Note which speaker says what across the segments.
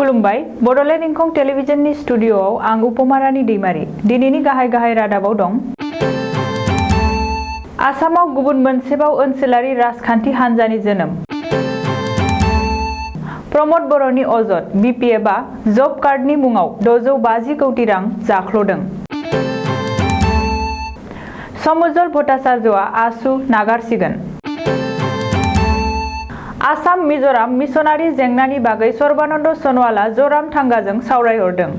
Speaker 1: खुलुमबाय बडलेण्ड इंखं टेलिभिजननि स्टुडिय'आव आं उपमारानि दैमारि दिनैनि गाहाय रादाबाव दं। आसामाव गुबुन मोनसेबाव ओनसोलारि राजखान्थि हान्जानि जोनोम। प्रमद बर'नि अजद बिपिएफआ जब कार्डनि मुङाव 650 कौटि रां जाख्ल'दों। समुज्जल भट्टाचार्यआ आसु नागारसिगोन। आसाम मिज'राम मिशनारि जेंनानि बागै सर्बानन्द सन'वालआ ज'रामथांगाजों सावरायहरदों।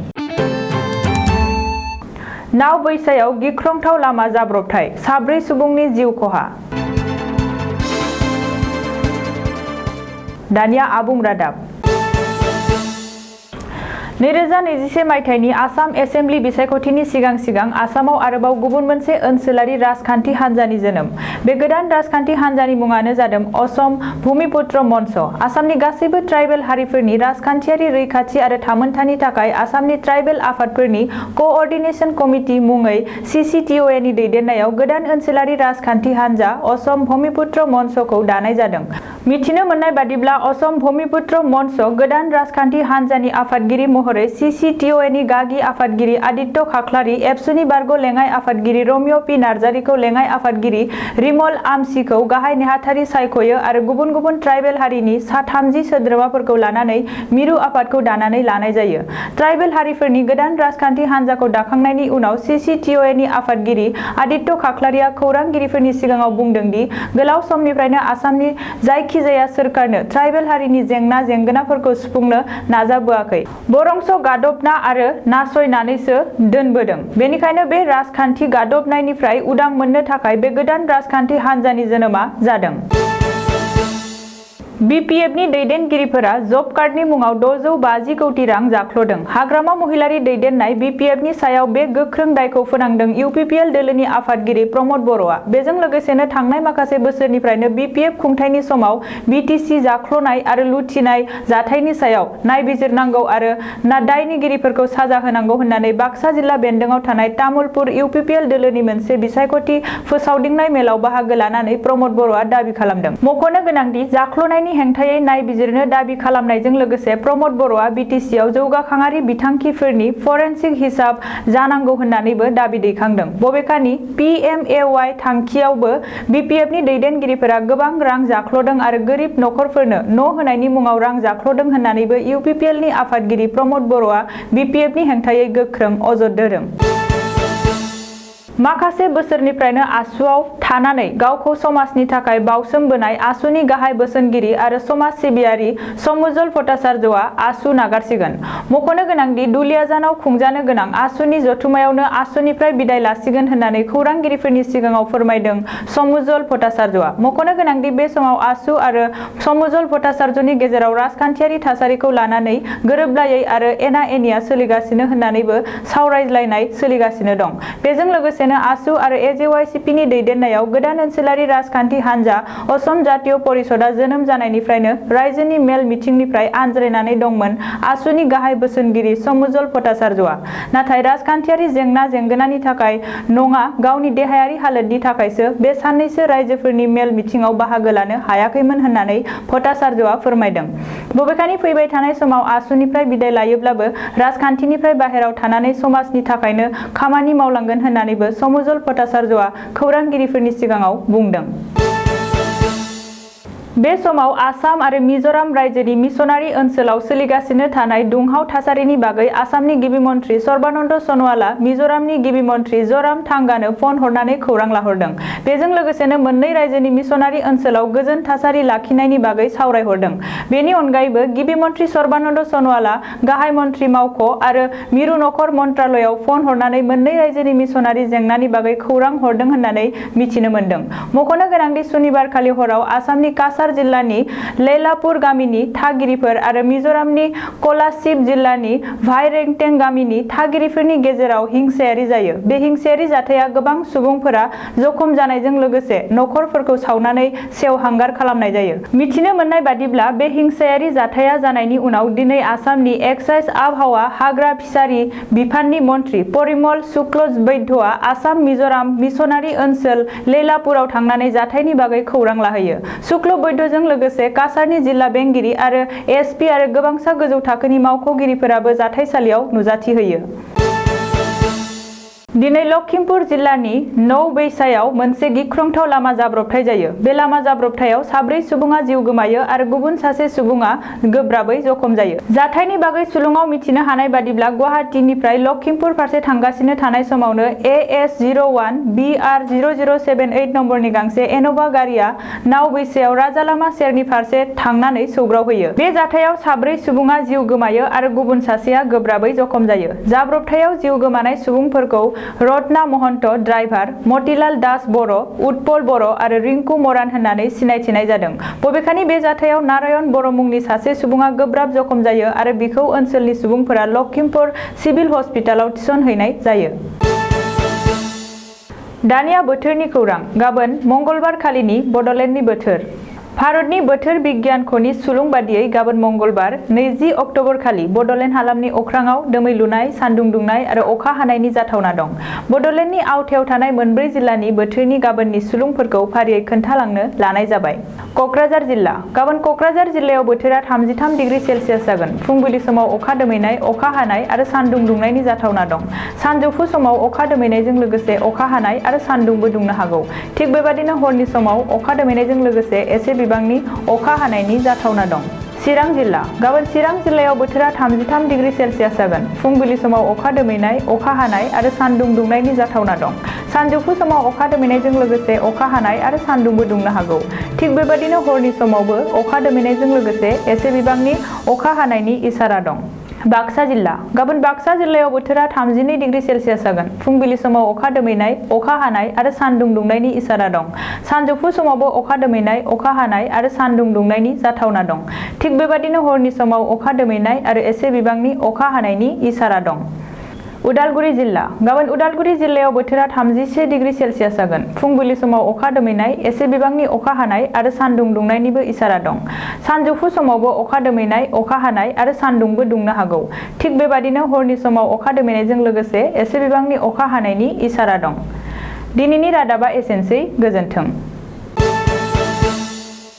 Speaker 1: नाव बैसायाव गिख्रंथाव लामा जाब्रबथाय 4 सुबुंनि जिउ खहा। दानिया आबुं रादाब। 2021 मायथाइनि आसाम एसेम्बलि बिसायख'थिनि सिगां आसामाव आरोबाव गुबुन मोनसे ओनसोलारि राजखान्थि हान्जानि जोनोम। बे गोदान राजखान्थि हान्जानि मुङानो जादों असम भूमिपुत्र मन्च। आसामनि गासैबो ट्राइबेल हारिफोरनि राजखान्थियारि रैखाथि आरो थामोनथानि थाखाय आसामनि ट्राइबेल आफादफोरनि क'अर्डिनेशन कमिटि मुङै CCTOA नि दैदेननायाव गोदान ओनसोलारि राजखान्थि हान्जा असम भूमिपुत्र मन्चखौ दानाय जादों। मिथिनो मोननाय बादिब्ला असम भूमिपुत्र मन्च गोदान राजखान्थि हान्जानि आफादगिरि महरै CCTOA नि गागि आफादगिरि आदित्य खाख्लारि, एबसुनि बारग' लेङाइ आफादगिरि रमिय' पि नार्जारिखौ लेङाइ आफादगिरि रिमल आमसिखौ गाहाय नेहाथारि सायख'यो आरो गुबुन गुबुन ट्राइबेल हारिनि सा 30 सोद्रोमाफोरखौ लानानै मिरु आफादखौ दानानै लानाय जायो। ट्राइबेल हारिफोरनि गोदान राजखान्थि हान्जाखौ दाखांनायनि उनाव CCTOA नि आफादगिरि आदित्य खाख्लारिया खौरांगिरिफोरनि सिगाङाव बुंदों दि गोलाव समनिफ्रायनो आसामनि जायखिजाया सोरखारनो ट्राइबेल हारिनि जेंना जेंगोनाफोरखौ सुफुंनो नाजाबोआखै, बरंस गादबना आरो नासयनानैसो दोनबोदों। बेनिखायनो बे राजखान्थि गादबनायनिफ्राय उदां मोननो थाखाय बे गोदान राजखान्थि हान्जानि जोनोमा जादों। BPF नि दैदेनगिरिफोरा जब कार्डनि मुङाव 650 कौटि रां जाख्ल'दों। हाग्रामा महिलारि दैदेननाय BPF नि सायाव बे गोख्रों दायखौ फोनांदों UPPL दोलोनि आफादगिरि प्रमद बर'आ। बेजों लोगोसेनो थांनाय माखासे बोसोरनिफ्रायनो BPF खुंथायनि समाव BTC जाख्ल'नाय आरो लुथिनाय जाथायनि सायाव नायबिजिरनांगौ आरो दायनिगिरिफोरखौ साजा होनांगौ होननानै बाक्सा जिल्ला बेन्दोंआव थानाय तामुलपुर UPPL दोलोनि मोनसे बिसायख'थि फोसावदिंनाय मेलाव बाहागो लानानै प्रमद बर'आ दाबि खालामदों। मख'नो गोनांदि जाख्ल'नायनि हेंथायै नायबिजिरनो दाबि खालामनायजों लोगोसे प्रमद बर'आ BTCआव जौगाखाङारि बिथांखिफोरनि फरेनसिक हिसाब जानांगौ होननानैबो दाबि दैखांदों। बबेखानि PMAY थांखियावबो BPF नि दैदेनगिरिफोरा गोबां रां जाख्ल'दों आरो गोरिब नखरफोरनो न' होनायनि मुङाव रां जाख्ल'दों होननानैबो UPPL नि आफादगिरि प्रमद बर'आ BPF नि हेंथायै गोख्रों अजद होदों। माखासे बोसोरनिफ्रायनो आसुआव थानानै गावखौ समाजनि थाखाय बावसोमबोनाय आसुनि गाहाय बोसोनगिरि आरो समाज सिबियारि समुज्जल भट्टाचार्यआ आसु नागारसिगोन। मख'नो गोनांदि दुलियाजानाव खुंजानो गोनां आसुनि जथुमायावनो आसुनिफ्राय बिदाय लासिगोन होननानै खौरांगिरिफोरनि सिगाङाव फोरमायदों समुज्जल भट्टाचार्यआ। मख'नो गोनांदि बे समाव आसु आरो समुज्जल भट्टाचार्यनि गेजेराव राजखान्थियारि थासारिखौ लानानै गोरोबलायै आरो एना एनिया सोलिगासिनो होननानैबो सावरायलायनाय सोलिगासिनो दं। बेजों लोगोसेनो आसु आरो AJYCP नि दैदेननायाव गोदान ओनसोलारि राजखान्थि हान्जा असम जातीय परिषदआ जोनोम जानायनिफ्रायनो रायजोनि मेल मिथिंनिफ्राय आनज्रायनानै दंमोन आसुनि गाहाय बोसोनगिरि समुज्जल भट्टाचार्यआ। नाथाय राजखान्थियारि जेंना जेंगोनानि थाखाय नङा, गावनि देहायारि हालोदनि थाखायसो बे साननैसो रायजोफोरनि मेल मिथिङाव बाहागो लानो हायाखैमोन होननानै भट्टाचार्यआ फोरमायदों। बबेखानि फैबाय थानाय समाव आसुनिफ्राय बिदाय लायोब्लाबो राजखान्थिनिफ्राय बाहेराव थानानै समाजनि थाखायनो खामानि मावलांगोन होननानैबो समुज्जल भट्टाचार्यआ खौरांगिरिफोरनि सिगाङाव बुंदों। बे समाव आसाम आरो मिज'राम रायजोनि मिशनारि ओनसोलाव सोलिगासिनो थानाय दुंहाव थासारिनि बागै आसामनि गिबि मन्थ्रि सर्बानन्द सन'वालआ मिज'रामनि गिबि मन्थ्रि ज'रामथांगानो फन हरनानै खौरां लाहरदों। बेजों लोगोसेनो मोननै रायजोनि मिशनारि ओनसोलाव गोजोन थासारि लाखिनायनि बागै सावरायहरदों। बेनि अनगायैबो गिबि मन्थ्रि सर्बानन्द सन'वालआ गाहाय मन्थ्रि मावख' आरो मिरु नखर मन्त्रालयाव फन हरनानै मोननै रायजोनि मिशनारि जेंनानि बागै खौरां हरदों होननानै मिथिनो मोन्दों। मख'नो गोनांदि सुनिबारखालि हराव आसामनि काछार जिल्लानि लैलापुर गामिनि थागिरिफोर आरो मिज'रामनि कलासिब जिल्लानि भाइरेंटें गामिनि थागिरिफोरनि गेजेराव हिंसायारि जायो। बे हिंसायारि जाथाया गोबां सुबुंफोरा जखम जानायजों लोगोसे नखरफोरखौ सावनानै सेवहांगार खालामनाय जायो। मिथिनो मोननाय बादिब्ला बे हिंसायारि जाथाया जानायनि उनाव दिनै आसामनि एक्साइज आबहावा हाग्रा फिसारि बिफाननि मन्थ्रि परिमल शुक्लबैद्यआ आसाम मिज'राम मिशनारि ओनसोल लैलापुराव थांनानै जाथायनि बागै खौरां लाहैयो। शुक्लबैद्य वैद्यजों लोगोसे काछारनि जिल्ला बेंगिरि आरो एसपि आरो गोबांसा गोजौ थाखोनि मावख'गिरिफोराबो जाथायसालियाव नुजाथि होयो। दिनै लखिमपुर जिल्लानि नौबैसायाव मोनसे गिख्रंथाव लामा जाब्रबथाय जायो। बे लामा जाब्रबथायाव 4 सुबुङा जिउ गोमायो आरो गुबुन सासे सुबुङा गोब्राबै जखम जायो। जाथायनि बागै सुलुङाव मिथिनो हानाय बादिब्ला गुवाहाटीनिफ्राय लखिमपुर फारसे थांगासिनो थानाय समावनो AS01 BR 0078 नम्बरनि गांसे इन'भा गारिया नावबैसायाव राजालामा सेरनि फारसे थांनानै सौग्रावहैयो। बे जाथायाव 4 सुबुङा जिउ गोमायो आरो गुबुन सासेया गोब्राबै जखम जायो। जाब्रबथायाव जिउ गोमानाय सुबुंफोरखौ रत्ना महन्त ड्राइभार, मतिलाल दास बर', उत्पल बर' आरो रिंकु मरान होननानै सिनायथिनाय जादों। बबेखानि बे जाथायाव नारायण बर' मुंनि सासे सुबुङा गोब्राब जखम जायो आरो बिखौ ओनसोलनि सुबुंफोरा लखिमपुर सिभिल हस्पिटालाव थिसनहैनाय जायो। दानिया बोथोरनि खौरां। गाबोन मंगलबार खालिनि बड'लेण्डनि बोथोर। भारतनि बोथोर बिगियान खनि सुलुं बादियै गाबोन मंगलबार 20 अक्ट'बर खालि बड'लेण्ड हालामनि अख्राङाव दोमैलुनाय, सान्दुं दुंनाय आरो अखा हानायनि जाथावना दं। बड'लेण्डनि आवथायाव थानाय मोनब्रै जिल्लानि बोथोरनि गाबोननि सुलुंफोरखौ फारियै खोन्थालांनो लानाय जाबाय। क'क्राझार जिल्ला। गाबोन क'क्राझार जिल्लायाव बोथोरा 33 डिग्री सेलसियास जागोन। फुंबिलि समाव अखा दोमैनाय, अखा हानाय आरो सान्दुं दुंनायनि जाथावना दं। सानजौफु समाव अखा दोमैनायजों लोगोसे अखा हानाय आरो सान्दुंबो दुंनो हागौ। थिग बेबादिनो हरनि समाव अखा दोमैनायजों लोगोसे एसे बिबांनि अखा हानायनि जाथावना दं। चिरां जिल्ला। गाबोन चिरां जिल्लायाव बोथोरा 33 डिग्री सेलसियास जागोन। फुंबिलि समाव अखा दोमैनाय, अखा हानाय आरो सान्दुं दुंनायनि जाथावना दं। सानजौफु समाव अखा दोमैनायजों लोगोसे अखा हानाय आरो सान्दुंबो दुंनो हागौ। थिग बेबादिनो हरनि समावबो अखा दोमैनायजों लोगोसे एसे बिबांनि अखा हानायनि इसारा दं। बाक्सा जिल्ला। गाबोन बाक्सा जिल्लायाव बोथोरा 32 डिग्री सेलसियास जागोन। फुंबिलि समाव अखा दोमैनाय, अखा हानाय आरो सान्दुं दुंनायनि इसारा दं। सानजौफु समावबो अखा दोमैनाय, अखा हानाय आरो सान्दुं दुंनायनि जाथावना दं। थिग बेबादिनो हरनि समाव अखा दोमैनाय आरो एसे बिबांनि अखा हानायनि इसारा दं। उदालगुरि जिल्ला। गाबोन उदालगुरि जिल्लायाव बोथोरा 31 डिग्री सेलसियास जागोन। फुंबिलि समाव अखा दोमैनाय, एसे बिबांनि अखा हानाय आरो सान्दुं दुंनायनिबो इसारा दं। सानजौफु समावबो अखा दोमैनाय, अखा हानाय आरो सान्दुंबो दुंनो हागौ। थिग बेबादिनो हरनि समाव अखा दोमैनायजों लोगोसे एसे बिबांनि अखा हानायनि इसारा दं। दिनैनि रादाबा एसेनोसै। गोजोन्थों।